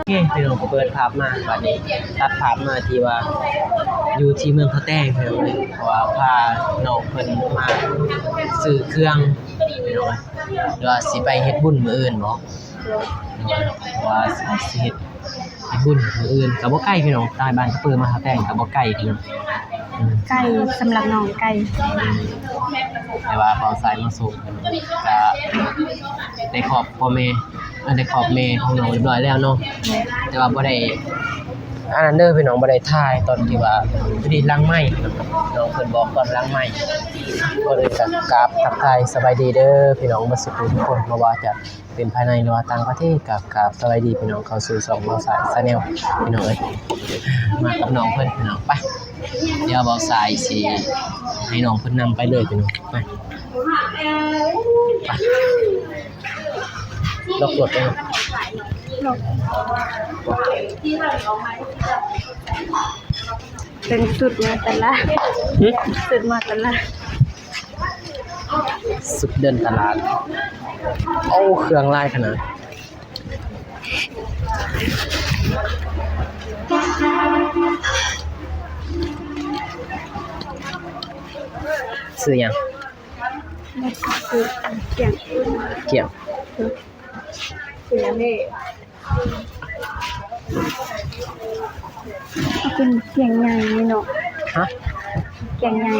ນີ້ພີ່ນ້ອງ ກໍເປີດພາບມາ ບາດນີ້ຕັດພາບມາທີ່ວ່າຢູ່ທີ່ເມືອງທ່າແຕງ ພີ່ນ້ອງເອີຍ ເພາະວ່າພານ້ອງເພິ່ນມາຊື້ເຄື່ອງ ພີ່ນ້ອງເອີຍ ຫຼືວ່າຊິໄປເຮັດບຸນມື້ອື່ນບໍ ເພາະວ່າຊິເຮັດ ເຮັດບຸນມື້ອື່ນ ກໍບໍ່ໄກພີ່ນ້ອງ ຈາກບ້ານກະເປີມາທ່າແຕງກໍບໍ່ໄກພີ່ນ້ອງ ອືມ ໄກ ສຳລັບນ້ອງໄກ ແຕ່ວ່າບ່າວສາຍມາສົ່ງ ກໍໄດ້ຂອບພໍ່ແມ່ ໄດ້ຂອບແມ່ຂອງນ້ອງຮຽບຮ້ອຍແລ້ວເນາະ ແຕ່ວ່າບໍ່ໄດ້ອັນນັ້ນເດີພີ່ນ້ອງ ບໍ່ໄດ້ຖ່າຍຕອນທີ່ວ່າຢູ່ດີຫຼັງໄມ ນ້ອງເພິ່ນບອກຕອນຫຼັງໄມ ກ່ອນອື່ນກໍກາບທັກທາຍສະບາຍດີເດີພີ່ນ້ອງເບິດສູ່ຜູ້ທຸກຄົນ ບໍ່ວ່າຈະ ເປັນພາຍໃນ ຫຼືວ່າຕ່າງປະເທດ ກະກາບສະບາຍດີພີ່ນ້ອງ ເຂົ້າສູ່ຊ່ອງບ່າວສາຍ Channel ພີ່ນ້ອງເອີຍ ມາກັບນ້ອງເພິ່ນພີ່ນ້ອງ ໄປ ດຽວບ່າວສາຍຊິໃຫ້ນ້ອງເພິ່ນນຳໄປເລີຍພີ່ນ້ອງ ໄປ ໄປ ລັອກລົດເດີ ລັອກ ເປັນຊຸດມາຕະຫຼາດ ຫຶ? ຊຸດມາຕະຫຼາດ. ສຸດເດີນຕະຫຼາດ ໂອ້ ເຄື່ອງຫຼາຍຂະໜາດ ຊື້ຫຍັງ? ກ້ຽງ ກ້ຽງ ເອົາເປັນກ້ຽງໃຫຍ່ເນາະ ຮະ? ກ້ຽງໃຫຍ່.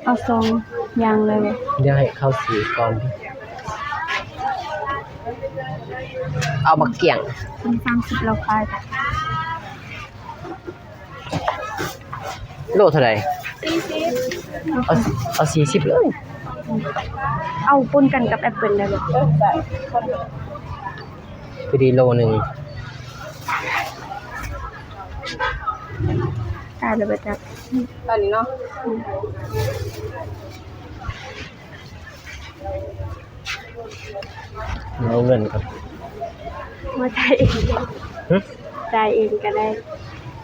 ເອົາສອງຢ່າງເລີຍ ດຽວໃຫ້ເຂົາຊື້ກ່ອນ ເອົາບັກກ້ຽງ ສາມສິບ ລາວຂາຍ ໂລເທົ່າໃດ? ສີ່ສິບ ເອົາ ເອົາສີ່ສິບເລີຍ ເອົາປົນກັນກັບແອັບເປິນໄດ້ບໍ່? ພໍດີໂລໜຶ່ງ ຕາຍແລ້ວບໍ່ຈັກ ຕອນນີ້ເນາະ ເອົາເງິນກ່ອນ ມາຈ່າຍເອງ ຫຶ? ຈ່າຍເອງກໍໄດ້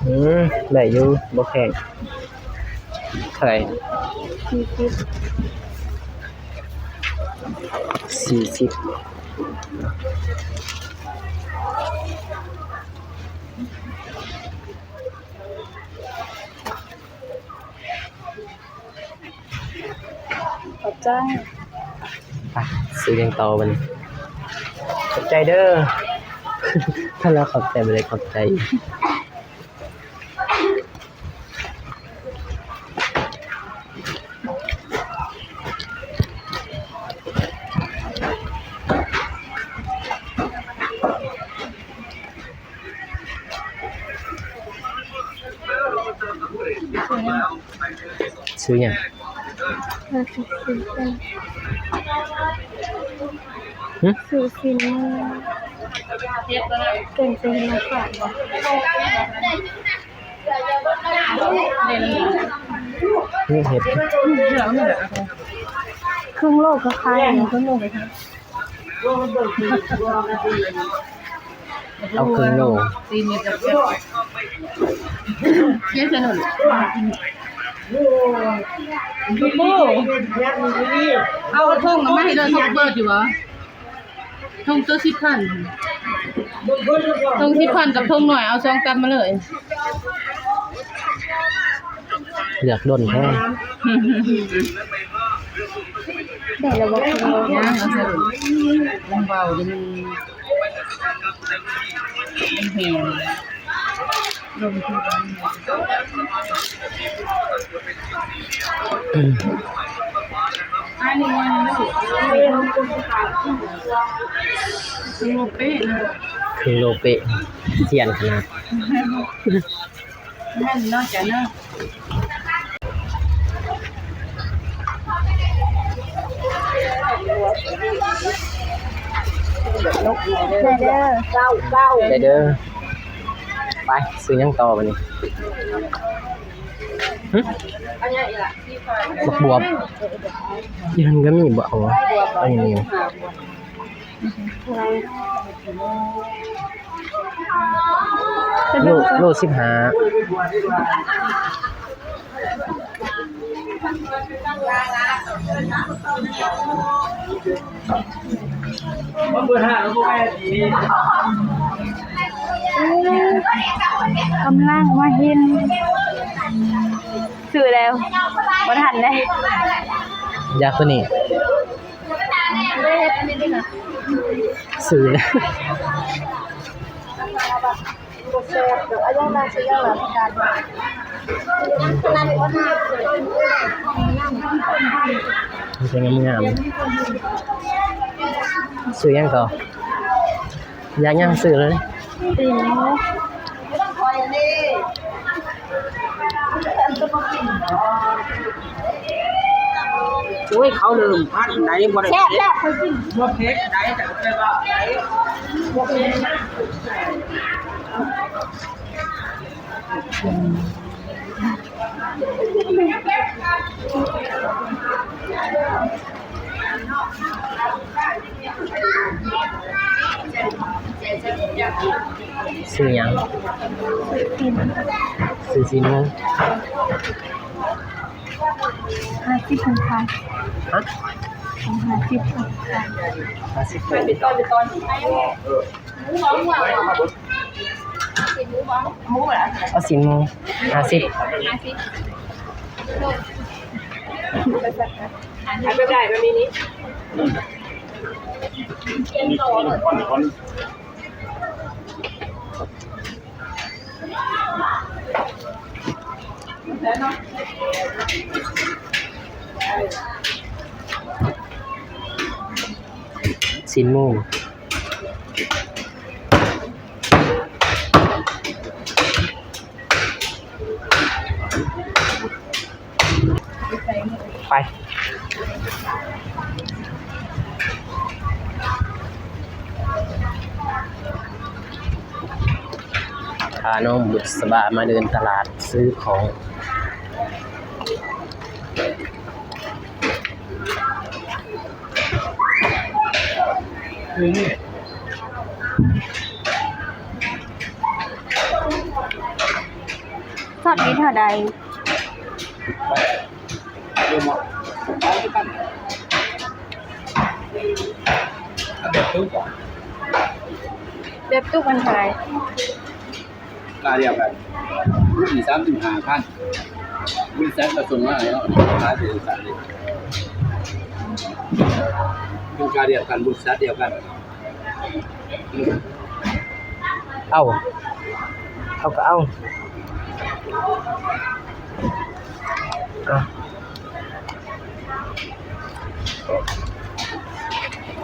ອືມ ໄດ້ຢູ່ ບໍ່ແພງ ເທົ່າໃດ? ສີ່ສິບ ສີ່ສິບ. ຂອບໃຈ ໄປ ຊື້ຫຍັງຕໍ່ບັດນີ້ ຂອບໃຈເດີ ຖ້າລາວຂອບໃຈບໍ່ໄດ້ຂອບໃຈ. ຊື້ຫຍັງ? ຫຶ? ຊື້ຊີ້ນໝູ ແກງໃສ່ເຫັດນາງຟ້າບໍ? ນີ້ເຫັດ ເຄິ່ງໂລກໍຂາຍ ເຄິ່ງໂລກໍຂາຍ. ເອົາເຄິ່ງໂລ ເຈສະໜຸນ ໂອ້ໂຫ ເອົາຖົງມາໃຫ້ເດີ ຖົງເປີດຢູ່ບໍ່? ຖົງໂຕສິບພັນ ຖົງສິບພັນກັບຖົງໜ້ອຍ ເອົາສອງຕັບມາເລີຍ. ເລືອກດົນແທ້ ໄດ້ແລ້ວບໍ່? ຍັງ ເອົາໃສ່ລົງເບົາເດີ ມັນແຫ້ງ ລົງຄືກັນ ອັນນີ້ມັນລູກ ເປັນໂລເປະນະ ຄືໂລເປະ ສ່ຽນຂະໜາດ. ນັ້ນເນາະ ຈ້ະເນາະ ໄດ້ເດີ ໄດ້ເດີ ໄປ ຊື້ຫຍັງຕໍ່ບັດນີ້? ຫຶ? ບັກບວບ ຢູ່ຫັ້ນກໍມີບໍ່? ເອົາ ອັນນີ້ ໂລ ໂລສິບຫ້າ ໂລ ກຳລັງມາເຫັນ ຊື້ແລ້ວ ບໍ່ທັນເດ້ ຢາກໂຕນີ້ ຊື້ແລ້ວ. ບໍ່ແຊບດອກ ອາ ຍັງນາງຊິຍັງລະ ງາມໆ ຊື້ຫຍັງກໍ ຢາກຫຍັງຊື້ເລີຍ. ຕີນໝູ ໂອ້ຍ ເຂົາເລີ່ມພັນໃດ ບໍ່ໄດ້ ແຊບແລ້ວ ຂ້ອຍກິນ ບໍ່ເຜັດໃດ ແຕ່ວ່າໃດ ບໍ່ເຜັດ. ຊື້ຫຍັງ? ຊື້ຊີ້ນໝູ ຫ້າສິບພັນ. ຮະ? ຫ້າສິບພັນ. ຫ້າສິບພັນ. ເອົາຊີ້ນໝູ ຫ້າສິບ. ຊີ້ນໝູ. ໄປ ພານ້ອງບຸດສະບາມາເດີນຕະຫຼາດຊື້ຂອງ. ຊັອດນີ້ເທົ່າໃດ? ແບບຕຸກ ແບບຕຸກມັນເທົ່າໃດ? ລາຄາດຽວກັນ ມີສາມສິບຫ້າພັນ ບໍລິສັດກະສົ່ງມາໃຫ້ເຮົາຂາຍບໍລິສັດນີ້ ລາຄາດຽວກັນ ບໍລິສັດດຽວກັນ. ເອົາ ເອົາກະເອົາ ເອົາ.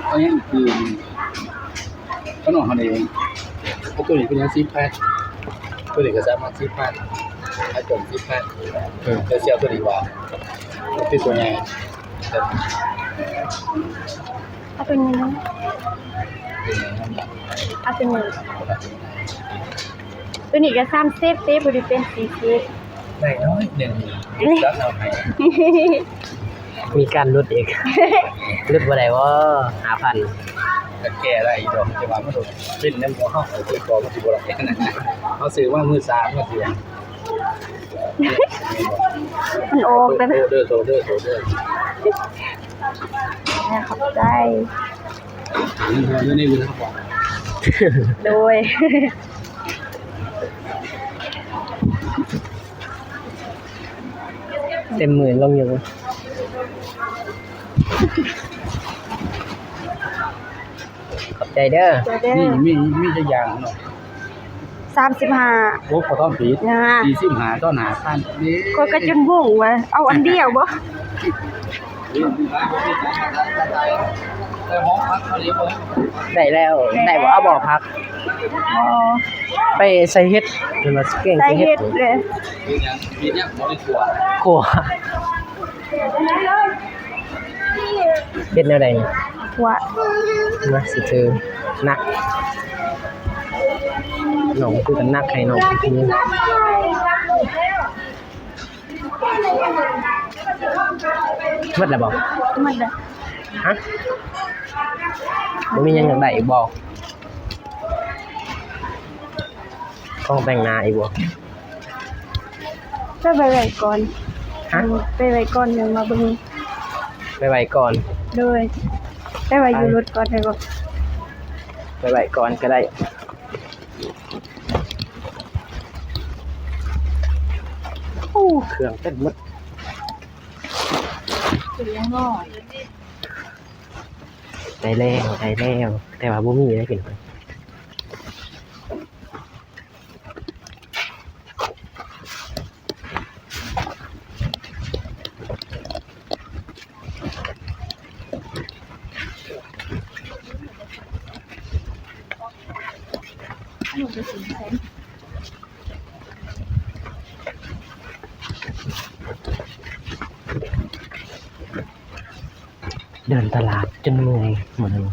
ອັນນີ້ຄືຂະໜົມເຮົານີ້ ເອົາໂຕນີ້ເປັນຫຍັງ ສິບພັນ ໂຕນີ້ກະສາມາດສິບພັນ ຂາຍຕົງສິບພັນ ເອີ ແຕ່ຊິເອົາໂຕນີ້ວ່າ ເປັນໂຕໃຫຍ່ ເອົາໂຕນີ້ ເອົາໂຕນີ້ ໂຕນີ້ກະສາມສິບຕິ ພໍດີເປັນສີ່ສິບ. ໄດ້ນ້ອຍໜຶ່ງ ຈັດເອົາໃຫ້ ມີການຫຼຸດອີກ ຫຼຸດບໍ່ໄດ້ບໍ່ ຫ້າພັນ ກະແກ້ໄດ້ຢູ່ດອກ ແຕ່ວ່າມັນເປັນນຳຂອງເຮົາ ເຮົາຊື້ຂອງມັນຊິບໍ່ໄດ້ ເຮົາຊື້ມາມືສາມ ມັນຊິວ່າ ມັນອອກແລ້ວ ໂທເດີ ໂທເດີ ໂທເດີ ຂອບໃຈ ໂດຍ. ເຕັມມືລົງຢູ່ ຂອບໃຈເດີ ຂອບໃຈເດີ ມີ ມີ ມີຈັກຢ່າງເນາະ? ສາມສິບຫ້າ ໂອ້ ຂໍໂທດຜິດ ສີ່ສິບຫ້າຕໍ່ຫ້າພັນເດ້ ຂ້ອຍກະຈົນງົງວ່າ ເອົາອັນດຽວບໍ່? ໄດ້ແລ້ວ ໄດ້ບໍ່? ເອົາບໍ່ຜັກ? ອໍ ໄປໃສ່ເຫັດ ເພິ່ນວ່າຊິແກງໃສ່ເຫັດ ໃສ່ເຫັດເລີຍ ເຮັດຫຍັງ? ເຮັດຫຍັງ? ບໍ່ໄດ້ຂົ້ວ ຂົ້ວ ເຮັດແນວໃດນີ້? ຂົ້ວ ມາຊິຖືໜັກ ນ້ອງຄືກັນ ໜັກໃຫ້ນ້ອງກິນ ໝົດແລ້ວບໍ່? ໝົດແລ້ວ ຮະ? ບໍ່ມີຫຍັງຢາກໄດ້ອີກບໍ່? ຂອງແຕ່ງໜ້າອີກບໍ່? ເກັບໄວ້ໄວ້ກ່ອນ ຮະ? ເກັບໄວ້ໄວ້ກ່ອນ ຍັງມາເບິ່ງ ໄປໄວ້ກ່ອນ. ໂດຍ ໄປໄວ້ຢູ່ລົດກ່ອນໄດ້ບໍ່? ໄປໄວ້ກ່ອນກໍໄດ້. ໂອ້ ເຄື່ອງເຕັມໝົດ. ໄດ້ແລ້ວ ໄດ້ແລ້ວ ແຕ່ວ່າບໍ່ມີເດ້ພີ່ນ້ອງ. ເດີນຕະຫຼາດຈົນເມື່ອຍມື້ນີ້.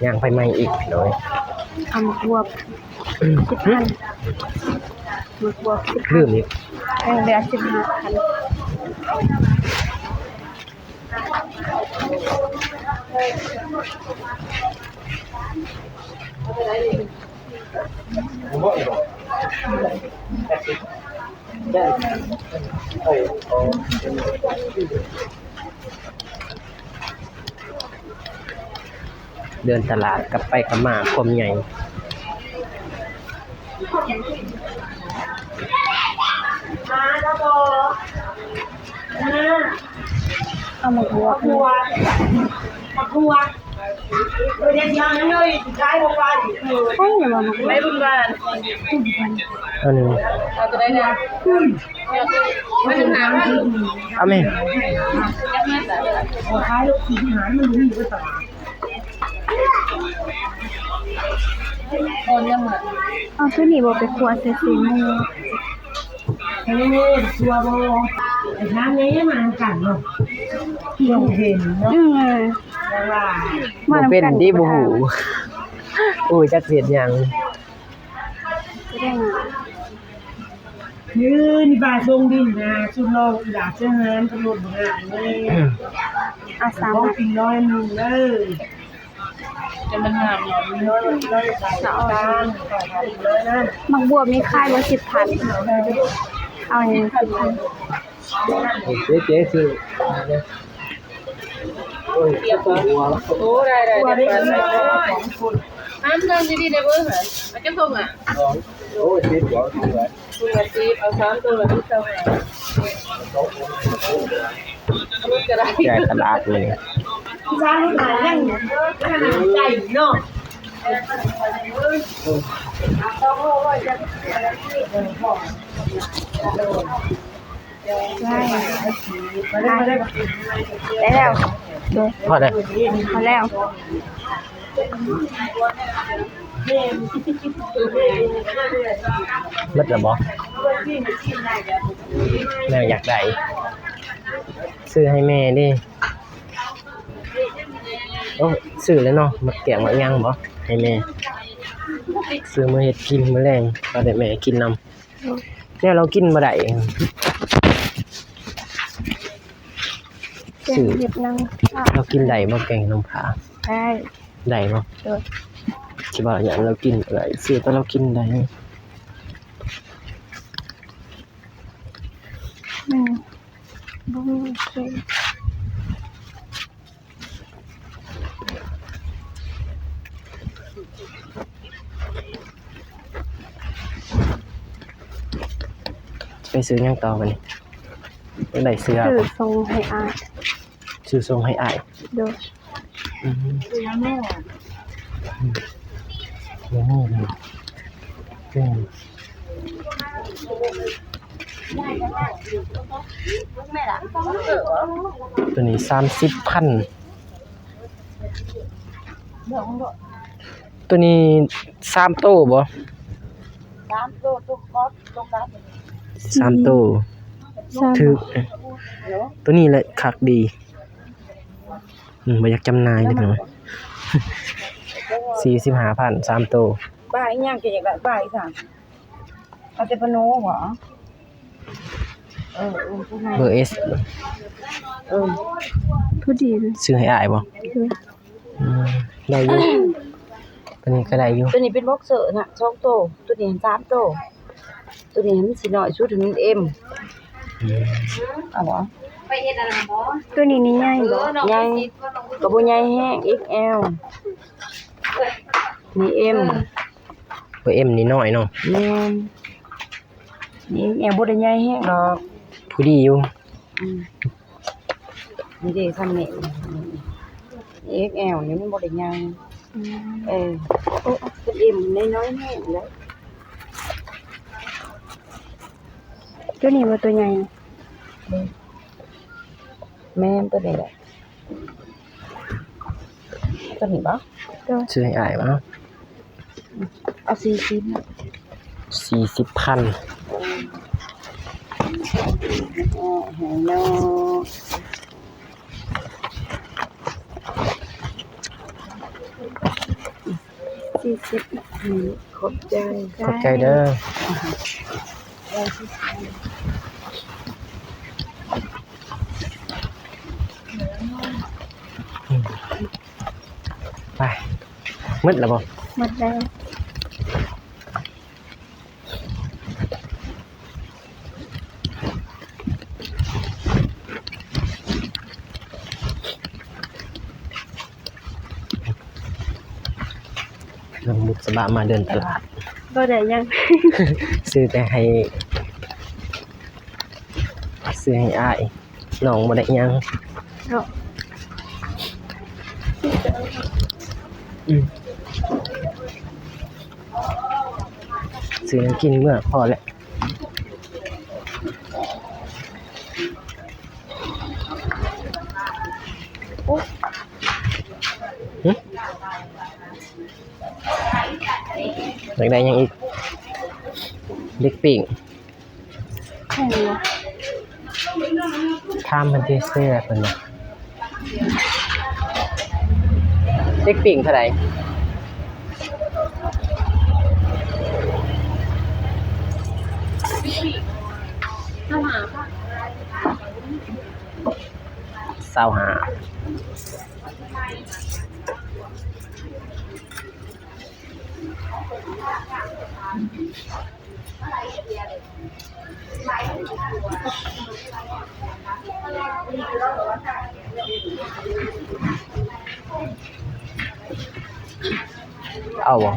ຍ່າງໄປໃໝ່ອີກພີ່ນ້ອງ. ເອົາໝາກບວບ ອືມ ສິບພັນ ໝາກບວບສິບພັນ ລືມອີກ ຍັງເຫຼືອສິບຫ້າພັນ. ເດີນຕະຫຼາດກັບໄປກັບມາ ຄວາມໃຫຍ່. ເອົາໝາກບວບ ໝາກບວບ ໄປບຸນບ້ານ ອັນນີ້ ເອົາຕົວໃດນະ? ເອົາແມ່. ເອົາໂຕນີ້ບໍ່ໄປຂົ້ວໃສ່ຊີ້ນໝູ? ເອີ ຕົວບໍ່ ໄປຖາມຍາຍມານຳກັນເນາະ ບໍ່ເຫັນເນາະ. ອືມ ບໍ່ເປັນຕິ ບໍ່ຮູ້ ໂອ້ຍ ຈັກຊິເຮັດຫຍັງ. ຍືນ ນີ້ປາຊົງດິນນະ ສຸດຫຼໍ່ອີ່ຫຼ້າເຈົ້າງາມ ຕຳຫຼວດບໍ່ງາມເລີຍ. ອາສາ ຂໍກິນໜ້ອຍໜຶ່ງເດີ. ຈະມັນງາມເນາະ ໜ້ອຍ ໜ້ອຍ ໝາກບວບນີ້ຂາຍບໍ່ ສິບພັນ ເອົາຫຍັງ ສິບພັນ. ເອ ເຈ ເຈ ຊື້ ໂອ້ຍ ໂອ້ ໄດ້ ໄດ້ ໄດ້ ໄດ້ ໄດ້. ຫ້າມນັ່ງດີໆ ໄດ້ເບິ່ງຫະ ມັນຈະສົ່ງອະ. ໂອ້ຍ ສິບ ບໍ່ ທຸງລະສິບ ເອົາສາມ ທຸງລະສິບ ເອົາຫ້າ ເອົາໜຶ່ງກໍໄດ້. ແຈກຕະຫຼາດມື້ນີ້ ໃຈເນາະ. ໄດ້ ໄດ້ ໄດ້ແລ້ວ ພໍແລ້ວ ພໍແລ້ວ. ໝົດແລ້ວບໍ່? ແນວຢາກໄດ້ ຊື້ໃຫ້ແມ່ເດ້. ໂອ້ ຊື້ແລ້ວເນາະ ໝາກແກງໝາກຫຍັງບໍ່ ໃຫ້ແມ່ ຊື້ມາເຮັດກິນມື້ແລງ ພໍໄດ້ແມ່ກິນນຳ. ແນວລາວກິນບໍ່ໄດ້ ແກງເຫັດນຳ ລາວກິນໄດ້ບໍ່ ແກງນຳຜາ? ໄດ້ ໄດ້ບໍ່? ໂດຍ ຊິວ່າຫຍັງ ລາວກິນບໍ່ໄດ້ ຊື້ແຕ່ລາວກິນໄດ້. ອືມ ບໍ່ມີ ໂອເຄ. ໄປຊື້ຫຍັງຕໍ່ບັດນີ້? ໄດ້ເສື້ອ ຊື້ສົ່ງໃຫ້ອ້າຍ ຊື້ສົ່ງໃຫ້ອ້າຍ. ໂດຍ ອືມ ອືມ ໂຕນີ້ສາມສິບພັນ. ໂຕນີ້ສາມໂຕບໍ່? ສາມໂຕ ຕົກຄອບຕົກກັບ ສາມໂຕ ສາມ ຖືກ ໂຕນີ້ແຫຼະຄັກດີ ອືມ ບໍ່ຢາກຈຳໜ່າຍເດ້ພີ່ນ້ອງ ສີ່ສິບຫ້າພັນ ສາມໂຕ ປ້າອີຫຍັງກໍຢາກໄດ້ ປ້າອີຫຍັງ ເອົາແຕ່ປາໂນຫວາ? ເອີ ເອີ ເບີເອສ ເອີ ພໍດີ ຊື້ໃຫ້ອ້າຍບໍ່? ເອີ ອືມ ໄດ້ຢູ່ ໂຕນີ້ກໍໄດ້ຢູ່ ໂຕນີ້ເປັນບັອກເຊີນະ ສອງໂຕ ໂຕນີ້ສາມໂຕ ໂຕນີ້ມັນຊິນ້ອຍສຸດ ມັນເອັມ ອືມ ເອົາບໍ່? ໄປເຮັດອັນນັ້ນບໍ່? ໂຕນີ້ນີ້ໃຫຍ່ບໍ່? ໃຫຍ່ ກໍບໍ່ໃຫຍ່ແຮງ ເອັກແອລ ນີ້ເອັມ ເບີເອັມນີ້ນ້ອຍເນາະ ແມ່ນ ນີ້ແອວບໍ່ໄດ້ໃຫຍ່ແຮງດອກ ພໍດີຢູ່ ອືມ ນີ້ເດ້ ສ່ຳນີ້ ເອັກແອລນີ້ມັນບໍ່ໄດ້ໃຫຍ່ ອືມ ເອີ ໂອ້ ເປັນເອັມນ້ອຍໆແຮງເດ້ ໂຕນີ້ບໍ່ ໂຕໃຫຍ່ ແມ່ນ ໂຕນີ້ແຫຼະ. ຕົວນີ້ບໍ່? ໂດຍ ຊື້ໃຫ້ອ້າຍບໍ່? ເອົາສີ່ສິບ ສີ່ສິບພັນ ເອີ ໃຫ້ນ້ອງ ສີ່ສິບ ອືມ ຂອບໃຈ ຂອບໃຈເດີ. ໄປ ໝົດແລ້ວບໍ່? ໝົດແລ້ວ. ນ້ອງບຸດສະບາມາເດີນຕະຫຼາດ ບໍ່ໄດ້ຫຍັງ ຊື້ແຕ່ໃຫ້ ຊື້ໃຫ້ອ້າຍ ນ້ອງບໍ່ໄດ້ຫຍັງເນາະ ອືມ ຊື້ແນວກິນເມືອພໍແລ້ວ. ຫຶ ຢາກໄດ້ຫຍັງອີກ? ເດັກປີ້ງ ແພງບໍ່? ຖາມເພິ່ນຕິ ເຊຍເພິ່ນວ່າ ເດັກປີ້ງເທົ່າໃດ? ຊາວຫ້າ. ເອົາບໍ່?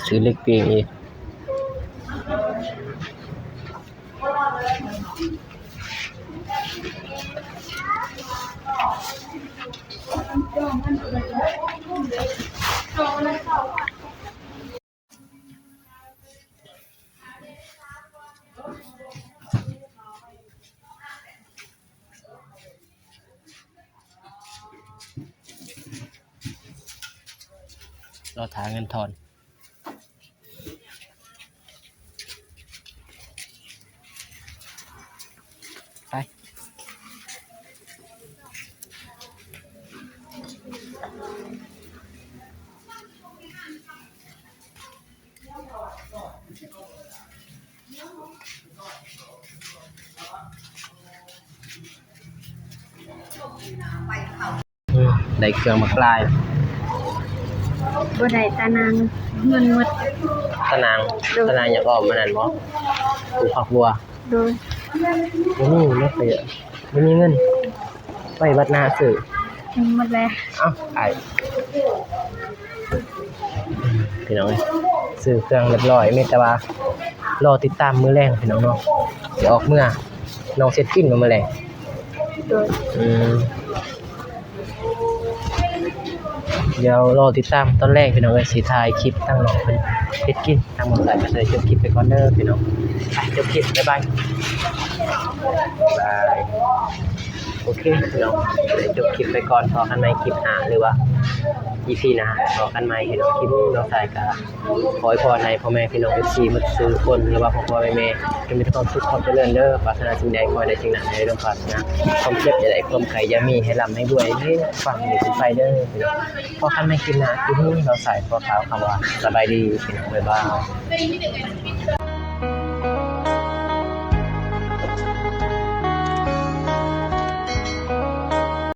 ຊື້ເຫຼັກປີ້ງອີກ. ລໍຖ້າເງິນທອນ. ໄປ. ອືມ ໄດ້ເຄື່ອງບັກຫຼາຍ. ບໍ່ໄດ້ຕານາງ ເງິນໝົດ. ຕານາງ ໂດຍ ຕານາງຢາກອອມອັນນັ້ນບໍ່? ປູກຜັກບົວ. ໂດຍ. ບໍ່ມີ ບໍ່ມີເງິນ ໄວ້ບັດໜ້າຊື້. ອືມ ໝົດແລ້ວ. ເອົ້າ ອ້າຍ ພີ່ນ້ອງເອີຍ ຊື້ເຄື່ອງຮຽບຮ້ອຍ ມີແຕ່ວ່າລໍຕິດຕາມມື້ແລງ ພີ່ນ້ອງເນາະ ຊິອອກເມືອ ນ້ອງເຊັດກິນມາມື້ແລງ. ໂດຍ. ອືມ. ດຽວລໍຕິດຕາມຕອນແລງພີ່ນ້ອງເອີຍ ຊິຖ່າຍຄລິບທາງນ້ອງເພິ່ນເຮັດກິນ ທາງບ່າວສາຍກໍຊິໄດ້ຈົບຄລິບໄປກ່ອນເດີພີ່ນ້ອງ ໄປຈົບຄລິບ ບາຍບາຍ ບາຍ. ໂອເຄພີ່ນ້ອງ ໄດ້ຈົບຄລິບໄປກ່ອນ ພໍ້ກັນໃໝ່ຄລິບໜ້າ ຫຼືວ່າອີພີໜ້າ ພໍ້ກັນໃໝ່ພີ່ນ້ອງ ຄລິບນີ້ບ່າວສາຍກໍຂໍອວຍພອນໃຫ້ພໍ່ແມ່ພີ່ນ້ອງເອັຟຊີໝົດສູ່ຄົນ ຫຼືວ່າພໍ່ໆແມ່ໆ ຈົ່ງມີແຕ່ຄວາມສຸກຄວາມຈະເລີນເດີ ປາດຖະໜາສິ່ງໃດຂໍໃຫ້ໄດ້ສິ່ງນັ້ນ ຢ່າໄດ້ລົມປາດຖະໜາ ຄວາມເຈັບຢ່າໄດ້ ຄວາມໄຂ້ຢ່າມີ ໃຫ້ລ່ຳໃຫ້ລວຍເຮງປັງເຮງຂຶ້ນໄປເດີພີ່ນ້ອງ ພໍ້ກັນໃໝ່ຄລິບໜ້າ ຄລິບນີ້ບ່າວສາຍຂໍກ່າວຄຳວ່າສະບາຍດີພີ່ນ້ອງ ບາຍບາຍ.